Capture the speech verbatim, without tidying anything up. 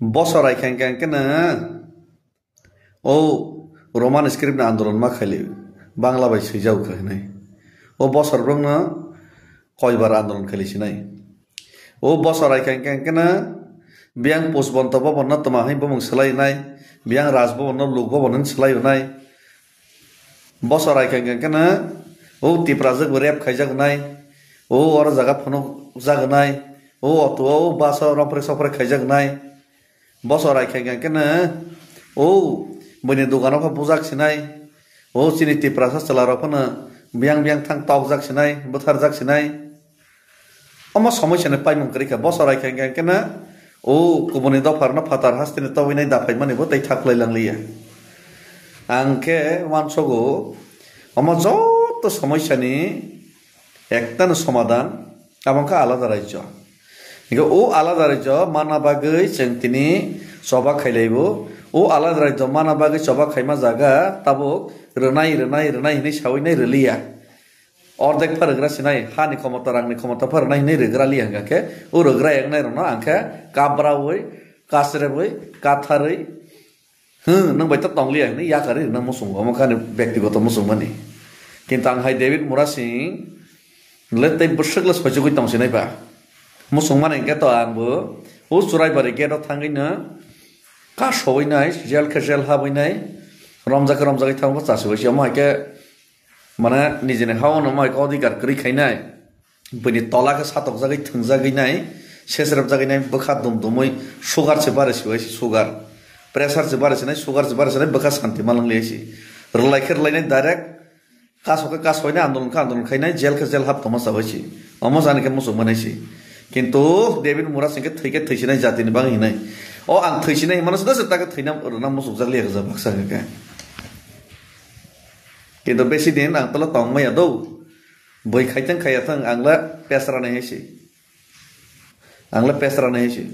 Bosor ai khe hwnkhe hwnkhe no o Roman script ni andolon ma khaili Bangla bai swijak kha hinwi. O bosor bwrwngno koibar andolon khaili sinai. O bosor ai khe hwnkhe hwnkhe no biyang Push Bonto Bhaban no tma hai bumung swlai nai, biyang Raj Bhaban no Lok Bhaban hin swlai nai. Bosor ai khe hwnkhe no o Tiprajwk bo rape khaijak nai, o oro jaga phunuk jak nai, o auto o bus o romphre sopre khaijak nai. Bosor ai khe hwnkhe no o buini dogano khe bujak sinai, o chini Tiprasa chwla rok phano biyang biyang thang tokjak sinai, bwtharjak sinai. Omo somosya ni paimung kwrwi kha, bosor ai khe hwnkhe no o kubuni dopha rwno phatar hasteni tobwinai daphaimani bo tei thak lai lang liya. Ang khe uansogo omo joto somosya ni ekta no somadan, abo wngkha alada rajyo. Hingke o alada rajyo manna bagwi chwng tini choba khailaibo. O alada rajyo manna bagwi choba khaima jaga tabuk rwnai, rwnai, rwnai hinwi sawi nai rwliya. Ordek pha rwgra sinai, hani khomota, rangni khomota pha rwnai hinwi rwgra liya hwnkha khe, o rwgra eknai rokno ang khe kabrawi, kasrebwi, katharwi, hmm, nwng bai ta tong liya hinwi yakarwi rwna muchungo, omo khe ani bektigoto muchungmani. Kintu ang hai David Murasing le tei bwswk le soichugwi tong sinai ba. Muchungmani hwnkhe to ang bo o Churaibari gate o thangwi no kasowi nai, jail khe jail habwi nai, romjak khe romjagwi thangwi bo chasiwi se, omo hai khe mane nijini ha-o no mai khe odhikar kwrwi khainai, buini tola khe satokjagwi thwngjagwi nai, sesrepjagwi nai, bwkha dum dumwi sugar se bare siwai se sugar, pressure se bare sinai, sugar se bare sinai, bwkha santi malwng liya se. Rwlai khe rwlainai direct, kasok khe kasoinai, andolon khe andolon khainai, jail khe jail hap tongma chabai se. Omo jani khe muchung manai se. Kintu David Murasing khe thwi khe thwi sinai jatini bagwi hinai. O ang thwi sinai hinmano se, se ta khe thwina rwna muchungjak liya khe baksa khe. Kintu besi din ang tolo tong maya do. Bui khaithang khaya thang ang le pesra nai hai se. Ang le pesra nai hai se.